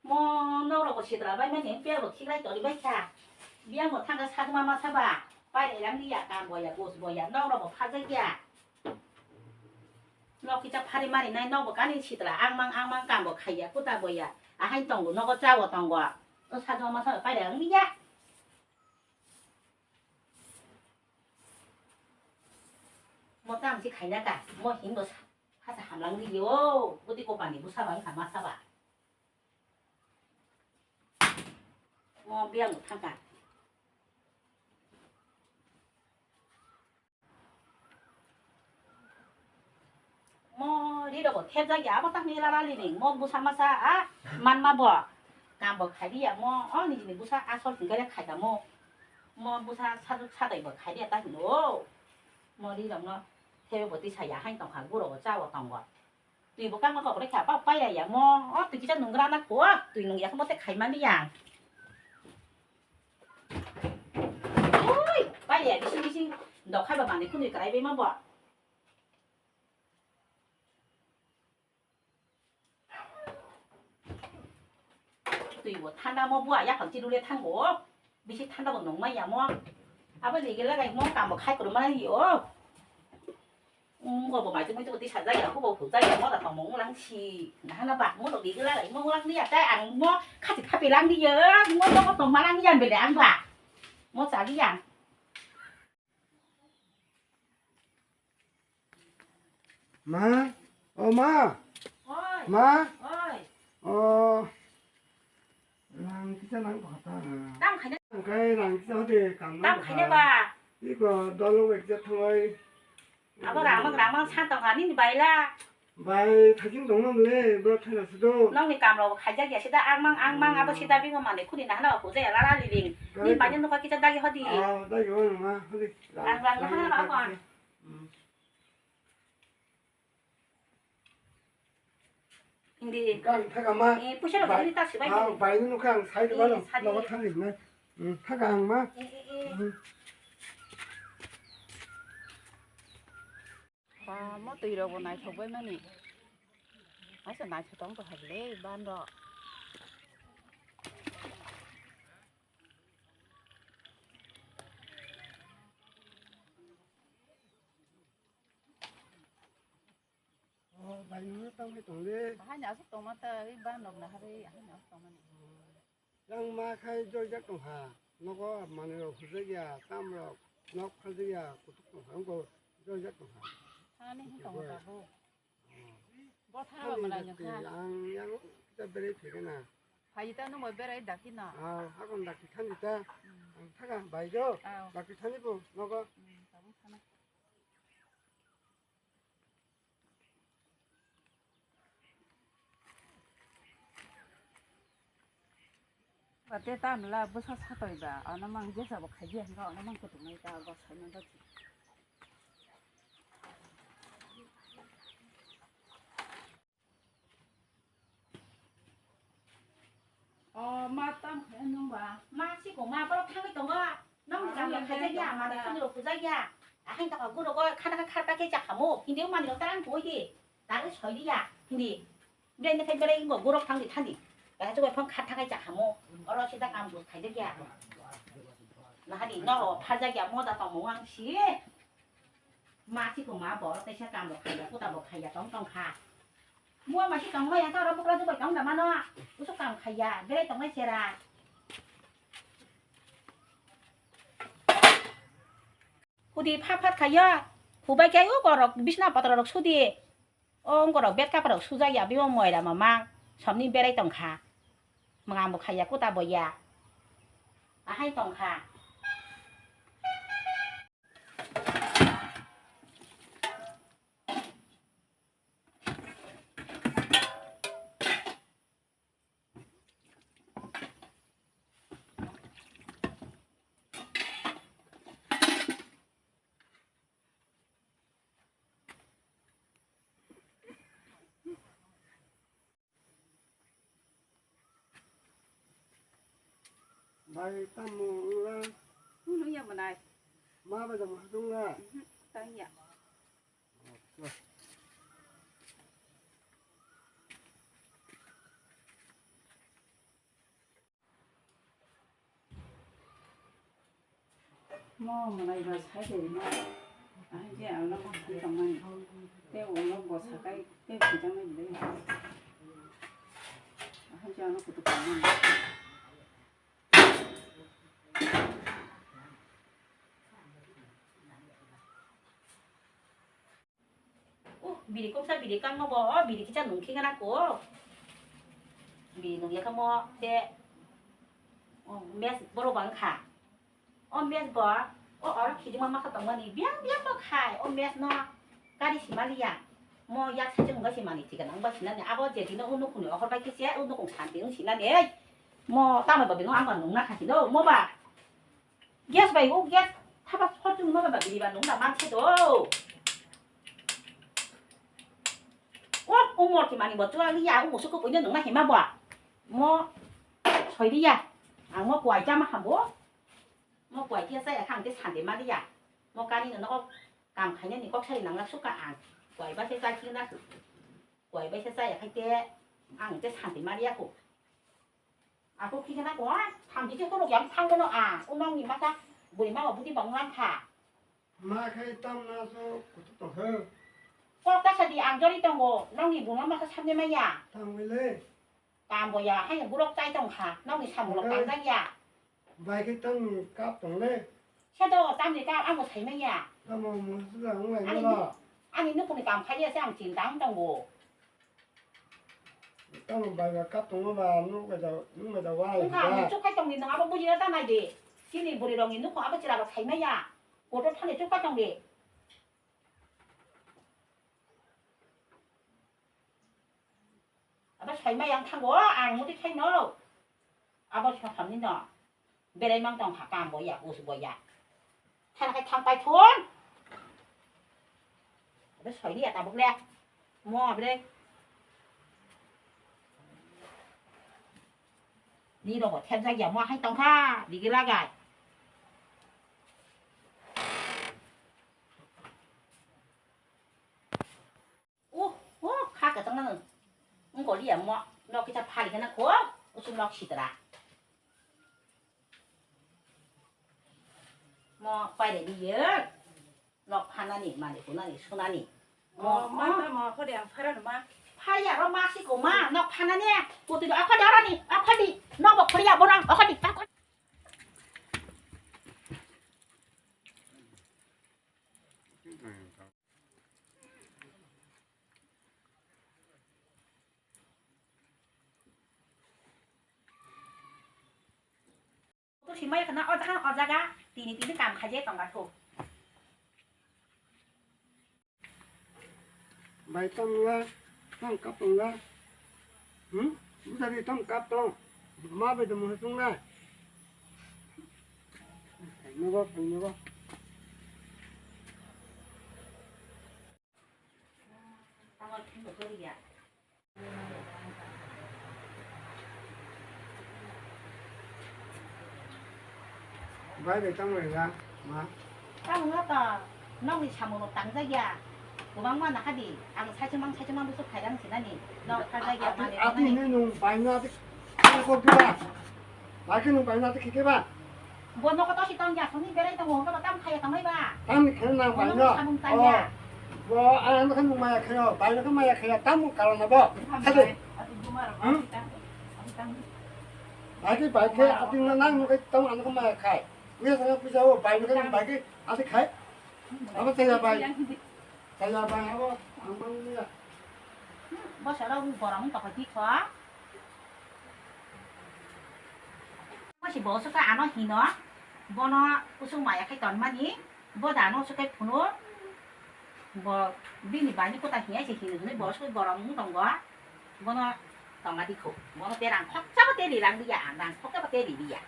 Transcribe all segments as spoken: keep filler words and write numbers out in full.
Mo norok bo sitra bai mani, pia bo khiklai tori bai kha. Bia mo thangka sakma ma saba. Pai rang ya, kam bo ya, gos bo ya, norok bo phajak ya. Nok kita phari mari nai, nok bo kani sitra, ang mang, ang mang, kam bo khaiya, kuta bo ya. Ahai tongo, nogo chawo tongo. O sakma ma saba pai rang ya. Mo tam si khaina ka, mo himbo sa, hasa hamlang di yo, budi kopani busa bang kha ma saba. Mo biang thangka. Mo ri rok thepjak ya, abo tak ni lala lining. Mo busa masa a manma bo. Kam bo khai ya mo, o nijini busa asol hingke le khai da mo. Mo busa saduk sadai bo khai ya ta hino. Mo ri rok no thebe bo tisa ya hain tong kha, guro bo cha bo tongo. Twi bo kangma kok rikha, pa paira ya mo. O twi kisa nungra na kho, twi nung ya khe mo te khai mani ya. Ui, paira ya, bising bising dok khai ba mani khunui krai bai ma bo. Twi bo thanda mo bua, yaphang chirule thango. Bisi thanda bo nung maya mo. Abo ni gila gai mo kam bo khai kuru mani yo. Ngo bo mai twi twi twi sajak ya, hubo hujak ya, mo da tong mo ulang si. Nahana ba mo do ni gila gai mo ulang ni ya, tai ang mo khati khapi lang ni ya, mo do tong ma lang ni ya bele ang ba. Mo cha ni ya. Ma, o ma, oi, ma, oi, o, rang kisa nang kha ta. Tam khaina. Ang kai rang kisa hode kam nang tam kha khaina ba. Iko dolo wek ja thoi. Abo ramang ramang sa tong ani ni baila. Bai thajing dong nam le, bro thaina sudo. Nong ni kam rok khaijak ya sida ang mang ang mang abo sida bingo mane khuni nahana ko je la la living. Ni bai. Bai nang kha kisa dagi hodi. Ah, dagi hodi ma, hodi. Rang rang nahana ba kon. Hmm. Hindi. Kang thaga ma. Eh, pusa lo bai, hindi ta sibai ah, hindi. Bai nung kang sai de ba lo. Eh, sadi. Lo thang ni na. Hmm, thaga ang ma. Eh, eh, eh. Hmm. Ba, mo twi rok bo naithok bai mani. Aisa naithok tong to hable ban rok. Oh, bai nung tang hai tong le. Hai na asuk tong ma ta, ri ban rok na hari, hai na asuk tong ma ni. Yang ma khai joijak tong kha. Nogo manwi rok hujak ya, tam rok nok phaljak ya, kutuk tong kha, wngkha joijak tong kha. Thani hin tong kha bo. Oh. Bo thang rok manai nung kha. Ang yang kita berai phi kana. Phai ta nung bai berai dakti na. Ah, hakon dakti thani ta. Hmm. Ang thaga bai jo. Ah. Dakti thani bo nogo. Hmm, tabuk thana. Ba te tam la bwsa satoi ba, ano mang jesa bo khai dia hinba, ano mang kutung nai ta, go sai nang ta. O, ma tam khe nung ba? Ma si ko ma borok thangwi tongo. Nong ni kam ya khaijak ya, mani khunui rok hujak ya. Ahain tokha guro go khana kha kharpa khe chakhamu. Hindi mani rok tarang koi di. Tarwi soi di ya. Hindi. Bini khai bere ingo gurok thangdi thandi. Kaisa chubai phang khat thakai chakhamu. Oro sida kam gus khaijak ya. Nahadi noro pharjak ya moda tongmo ang si. Ma si ko ma borok teisa kam rok khaiya, kuta bo khaiya tong tong kha. Mua ma si tong maya ta oro bukla jubai tong da mano. Usuk kam khaiya, berai tong nai sera. Hudi phat phat khaiya, hubai khe o borok bisna patra rok sudi. O borok bed kapra rok sujak ya, bibo moira mamang, somni berai tong kha. Mangam bo khaiya, kuta bo ya. Ahai tong kha. Bai, tamo wngla? Nung ya manai. Ma bai tamo hasung la? Mhm, tang ya. Acha. Mo mwnai ba sai de mo. Ahai je ang no ma khai tong mani. Te ulo bo sakai te phi tong nai de. Ahai je ano kutu tong mani. Uh, biri kuksa biri kangma bo, oh, biri kisa nung khe gana ko. Biri nung yakha mo te, oh, mes boro bang kha. Oh, mes bo, oh, oro khijima ma kha tongmani, biang biang bo khai, oh, mes no kari sima liya. Mo yak sa chwng ba simani thikana, wngba sinani, abo je dino unu kuni okhor bai khe se, unu kung santi wng sinani, ei. Mo tamo ba bino ang ba nung na kha si do, mo ba. Gas bai o gas thapa sor chwng ma ba biri ba nung da man se do. O, o mor ki mani bo chwla liya, o musu ko puino nung na hima bo. Mo soi liya. Ang mo kwai chama ham bo. Mo kwai kia sa ya khang te sande ma liya. Mo kani no no kam khaina ni kok sari nang la suka ang. Kwai ba se chai ching na. Kwai ba se chai ya khai te ang te sande ma liya ko. Ako khikhe na ko, ah, thamchi se khorok yang thang kono, ah, o nong ni masa bui ma budi bang lang kha. Ma khai tam na so kutu tong khe. Kok ta sadi ang jori tongo, nong ni buma masa samne maya. Tang wi le. Tam bo ya, hai gurok chai tong kha, nong ni samung lo Oke. Pangjak ya. Bai khai tam ni kap tong le. Se do, tam ni kap, ang bo sai maya. Tamo mo sila ngai Ani mala. Ani nukuni kam khai ya se ang chintang tongo. Tamo bai ba kap tongma ba nuk bai da, nuk bai da wa Wngkha, ba. Ang chuk kai tongni nang abo bujina ta nai de. Chini bwrwi rokni nuk abo chwla rok sai maya. Kotor thani chuk kai tongdi. Abo sai maya ang thango, ang muti khai no. Abo sa samni no. Berai mang tong kha, kam bo ya, us bo ya. Thana khai thang pai thun. Abe soi ni ya tabuk le. Mo abe. Ni rogo thep jak ya mo hai tong kha, digi lagai. Uh, uh, kha kwchang nang. Wngkol ya mo. Nok kisa phali khana kho. Usuk nok sitra. Mo paire di ye. Nok phanani, mani kunani, sunani. Mo, mo, mo, mo, khode ang pharano ma. Phaya ro ma si ko ma, nok phanani. Kutui do akhode arani, akhodi. Nok bo khoriya borang, akhodi, akhodi. Kusi mai khna o jaga, o jaga, tini tini kam khaje tong athu. Bai tong la, tong kap tong la. Hmm? Buda di tong kap tong. Ma bai tong mo tong la. Nugo, nugo. Bai bai tamo ya, ma. Tamo no to, nokni samung rok tangjakya. Kwbangma nakhadi, ang saichung mang saichung mang bwswk khairang sinani. Nok khajakya, mani. Ati ni nung bai na ati kok diba. Bai khe nung bai na ati khe ba. Bo nogo tosi tong ya, songni berai tongo, hwnba tam khaya tongmai ba. Tam ni kheno nang bai no. Samung tang ya. Bo ang ano khan maya khayo, bai no khan maya khaya, tam karon na bo. Khade. Hmm? Bai khe, bai khe, ati no nang no khe tam ano khan maya khai. Wi sa puja o, bai no khan bai khe, ati khai. Abo chaya bai. Chaya bai abo, ang bang ya. Bo sara borok tokha di kho. Bo si bo suka ano hino, bono usung maya khai tonmani, bo da ano sukai phunu, bo bini bani kota hiya se hino hinui bo sukai borok wng tongo, bono tonga dikho, bono te rang khoksa bo te ri rang liya, ang rang khoksa bo te ri liya.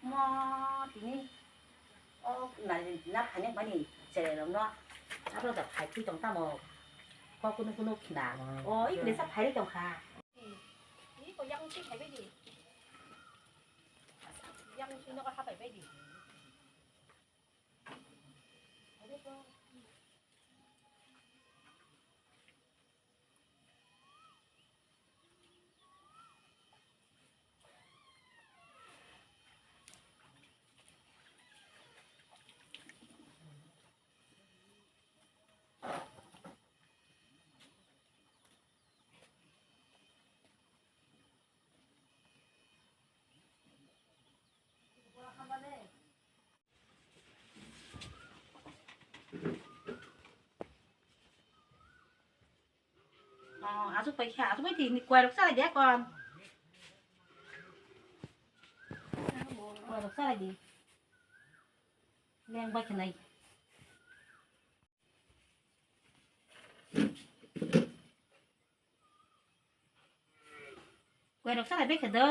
Mo tini o nai na phani mani chwrai rok no abo da phai phi tong tamo ko kunu kunu khna o i kisa phai tong kha. Yang sing hai bai di. Yang sing no ha bai bai di. Oh, aswk pai kha, aswk pai tini kwai rok salai di akon. Kwai rok salai di. Leng bai khnai. Kwai rok salai bai kha do.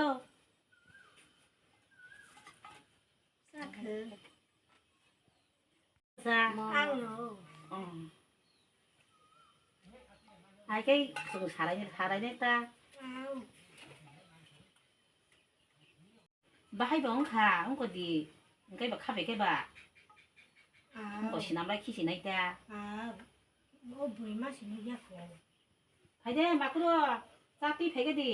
Sakhe. Sa. Ang no. Oh. Hai kai sung sarai ni, sarai ni ta. Ang. Bahai ba wngkha, wngkha di. Wngkha ba khabai khe ba. Ah. Wngkha sinamrai khisinai ta. Ah. O bwrwi ma sinai ya kho. Hai de, makro, cha twi phai khe di.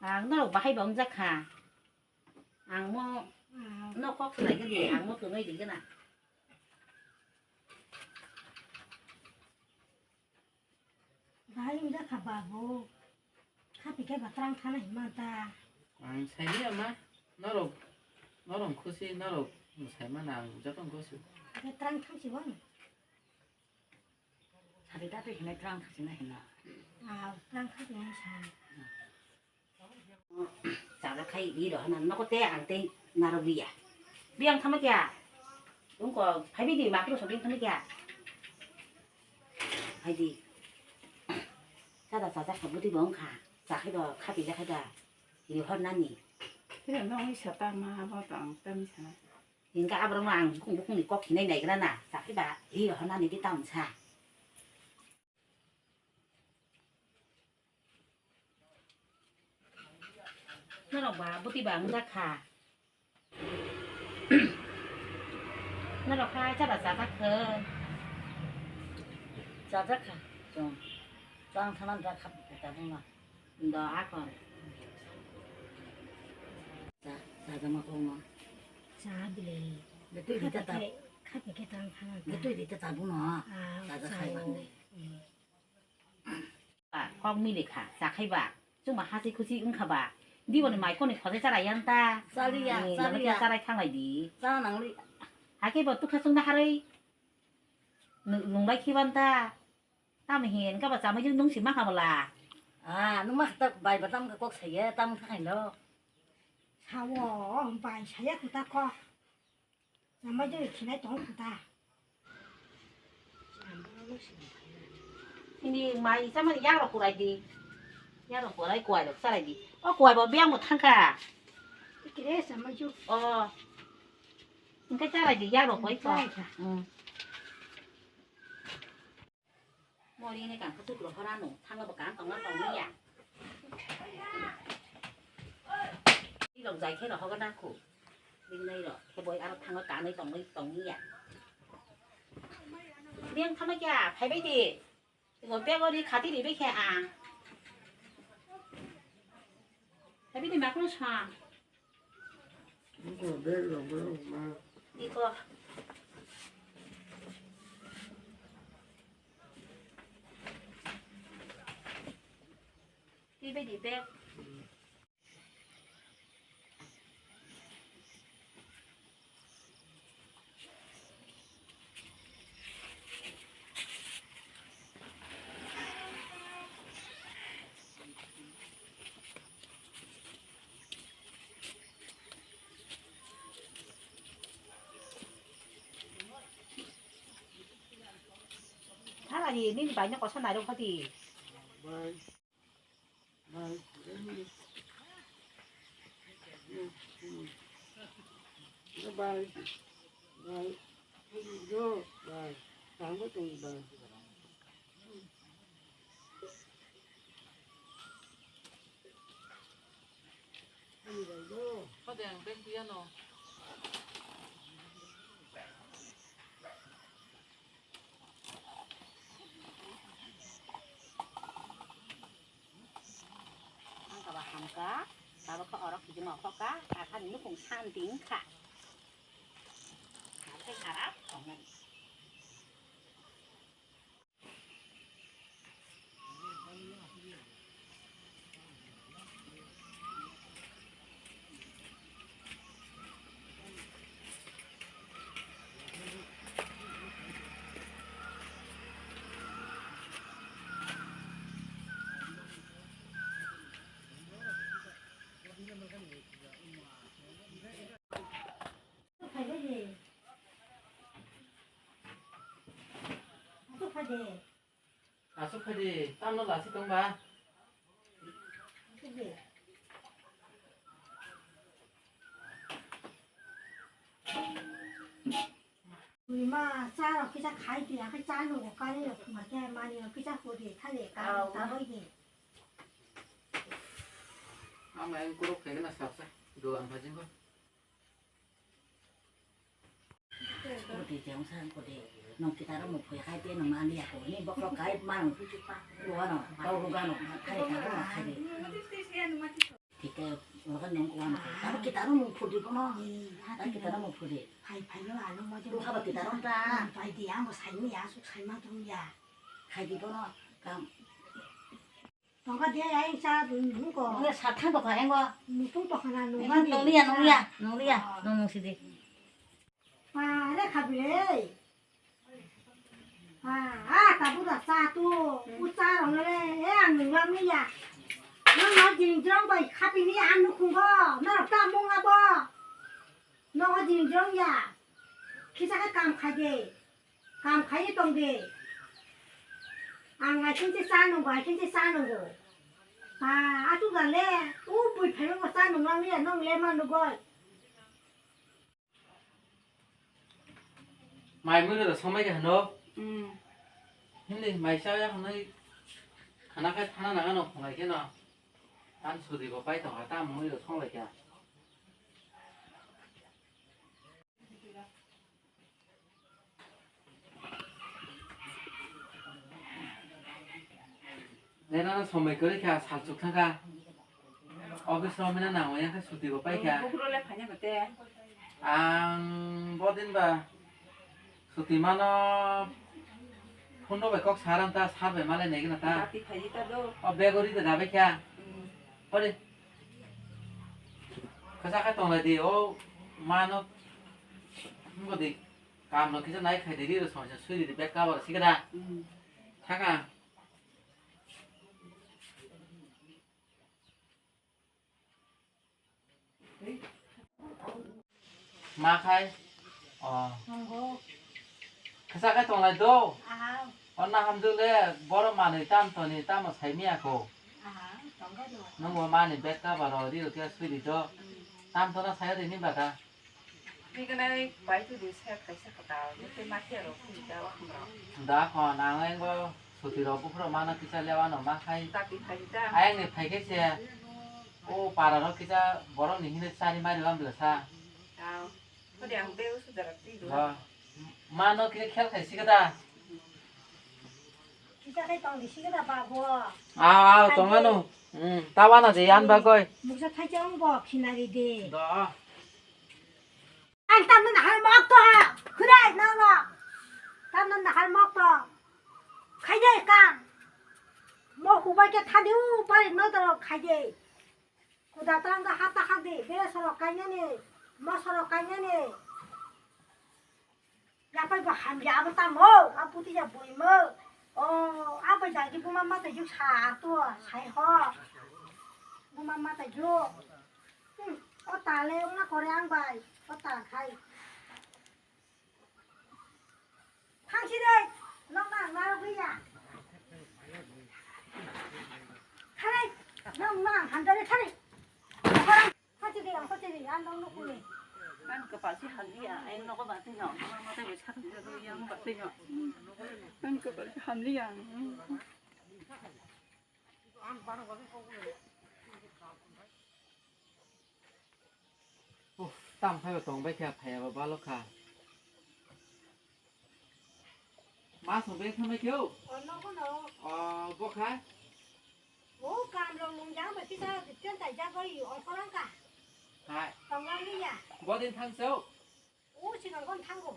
Ang norok bahai ba wngjakha. Ang mo no kok swlai gini, ang mo tunui di gana. Bahai wngjakha babu. Khapi khe ba twlang thana hima ta. Ang saini ama norok, norok khusi norok sai mana ang joto khusi. Khe twlang thang si wang. Sari ta twi hinai twlang thang si na hina. Ah, twlang thang si na hina. Chajak khai ri rw hwnna nokho tei ang tei narwk ri ya. Biyang thangma kya? Wngkha phaibai di, makru sobring thangma kya? Hai di. Chada chajak kha bwtwi bo wngkha. Chakhai bo khapi jakha da. Ri hornani. Tei nokni sata ma abo tang tei sana. Hingkha aborok no ang bukhung bukhung ni kok hinai naigra na. Chakhai ba ri rw hwnna ni tei tamo sa. Norok ba bwtwi ba wngjakha. Norok kha chada chajak kho. Chajak kha chwng. Chwng thana da khap da buma. Do akon. Cha, chajakma kongma. Cha bile. Betwi di tata. Khape khe tang thana ta. Betwi di tata buno. Ah, chajak khai bande. Kok mili kha, chakhai ba, chuma hasi khusi wngkha ba, diboni mai koni khojai charai yan ta. Chaliya, eh, chaliya. Charai thanglai di. Chana nangli. Hakhe bo tukha chwngna harwi nung-, nunglai khiban ta. Tamo hin kaba chamai jwng nung si ma kha bwla. Ah, nung ma kha ta bai ba tam kok saya, tam kha khaino. Sawo, bai saya kuta kok. Chambai jani khinai tong kho ta. Ini mai chamani yagrok kurai di. Yagrok kurai kwai rok charai di. O kwai bo biyang bo thangkha. Tikire chambai ju. O. Engkai charai di yagrok kwai ko. Charai kha. Hmm. Mori ni kang kutuk rohor ano, thango bo kang tongna tongni ya. Ilok jai khe rohogo na khu. Binai ro, khe boi aro thango kanwi tongwi tongni ya. Beng thama kya, phaibai di. Ngo bego ni khati ribai khe ang. Phaibai di makno sa. Iko. Ibe di bag. Nini bai no kosa nairok hadi. Ang kaba hamka, tabok khe orok kijima okhoka, akhani nukhung santi wngkha. Naithai kharap tongnani. Aswk phai di, tamno lasi tong ba? Bwrwi ma cha rok kisa khai di, akhe cha nugo kari rok thuma khe mani rok kisa hudi thali ka ta hoi di. Ama yang kuruk khai na saksa, dogan phajing ko. Kudi jeng sang kudi. Nong kita rok mukhui khai te nong ani ako. Ni bokrok kai mang. Luano, tau rugano, khai ta rok khai de. Thik ke, lukan nong kuano. Tamo kita rok mukhui di kono. Tamo kita rok mukhui di. Hai, hai, lo, ano, mo, Lu haba kita rok ta. Pai di, ang bo sai mi ya, suk sai ma tung ya. Khai di kono, kam. Tongka dia ya, yang sa, hmm, ko. Nungya sa thang tokha, yang ko. Mutung tokha na, nung Yang nung nungya, nungya, nungya, nung nung sidi. Ah, le khabi le. Ah, ah, tabu da sa tu. U cha rong le, eh, ang nung lang ya. Nung no jing jrong bai khabi ni ang nukhung go. Na ta mung abo. No jing jrong ya. Kisa ka kam khai de. Kam khai tong de. Ang ai khin se sa nung go, ai khin se sa nung go. Ah, atu ga le. U bui phai nung sa nung lang ya, nung le ma nung go. Mai mui rw somai khe hano. Hmm. Hindi mai cha ya hwnwi khana khai thana nang ano khonai khe no. An sudi bo pai tong kha ta mui rw song lai kha. Nena somai kwrwi kha, salchuk thang kha. Office rok mena nang ya khe suti bo pai kha. Bukhuk rok le phaina mate. Ang bodin ba suti mano phone rok bai kok saram ta, sar bai malai nai gana ta. Dati phaji ta do. O bag ori da dabai kha. Hmm. Ori. Kasa kha tonglai di, o mano. Ngo di. Kam no kisa nai khai di ri ro song sui di bag cover si kada. Hmm. Thaka. Ma khai. Oh. Nongo. Kasa khai tonglai do. Aha. Onna hamjwk le borok manwi tam toni tamo sai miya kho. Aha, tongkha do. Nwng bo mani bag cover rw ri rw khe sui di do. Hmm. Tam tona sai ri ni bata. Biganai bai tu di se kaisa kwtal, ni te ma khe rw phun ta wa khum rw. Da kho nang eng bo suti rw buphuru mano kisa lewa no ma khai. Ta ti khai ta. Ayang ni phai khe se. O para rok kisa borok ni hinwi chari mari bam bela sa. Tao. Hodi ang be usu jarak ti do. Ba. Mano kisa khel khai sikada. Kisa khai tong di sikada ba bo. Aw, aw, tong ano. Hmm, tawa na je yan ba goi. Muksa thai chang bo khinari de. Do. Ang tamna nahar mok to. Khurai no no. Tamna nahar mok to. Khai de kam. Mo hubai ke thadi u pai no to khai de. Kuda tang da hata hak di, bere sorok kainani, ma sorok kainani. Yapai bo hamya abo tamo, a puti ya boimo. O, abai dagi buma mata juk sa ato, sai ho. Buma mata juk. Hmm, o tale ongna kore ang bai, o ta khai. Thang si de, nok na, na rok ya. Ang dole thani. Ang khati di, ang khati di, ang dong nukuni. Ang kapal si haliya, ang nogo ba tino, ang mata bo sa tong, yang ba tino. Ang kapal si haliya. Oh, tam phaibo tong bai kha, phaiya ba balo kha. Ma song bai kha mai kyo? Oh, nogo no. Oh, bo kha? Oh, kam rong nung jang ba kisa, ten tai ja goi, ong korang ka. Hai. Tong lang ni ya. Bo din thang so? Oh, si nang kon thang go.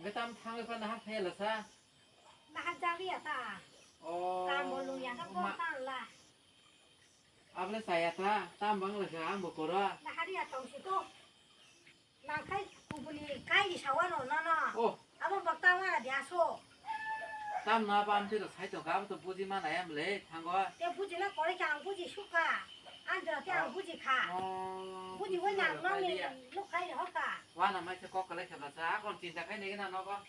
Nge tam thang bai kha na ha phaiya la sa? Na ha ja ri ya ta. Oh. Kam bo nung ya ka ko ma- ta la. Abole saya ta, tam bang le kha, ang bo koro. Na hari ya tong si to. Nang khai kubuni kai ni sawa no, no, no. Oh. Abo bakta wara dia so. Tam na ba amte to sai to ka, abo to buji mana ya mle, thango. Te buji na kore kha, ang buji sukha. Ang jora te ang buji kha. Oh, buji wai na, no ni, no khai ho ka. Wa na mai se kok kale kha ba sa, akon chinta khai ne na no ba.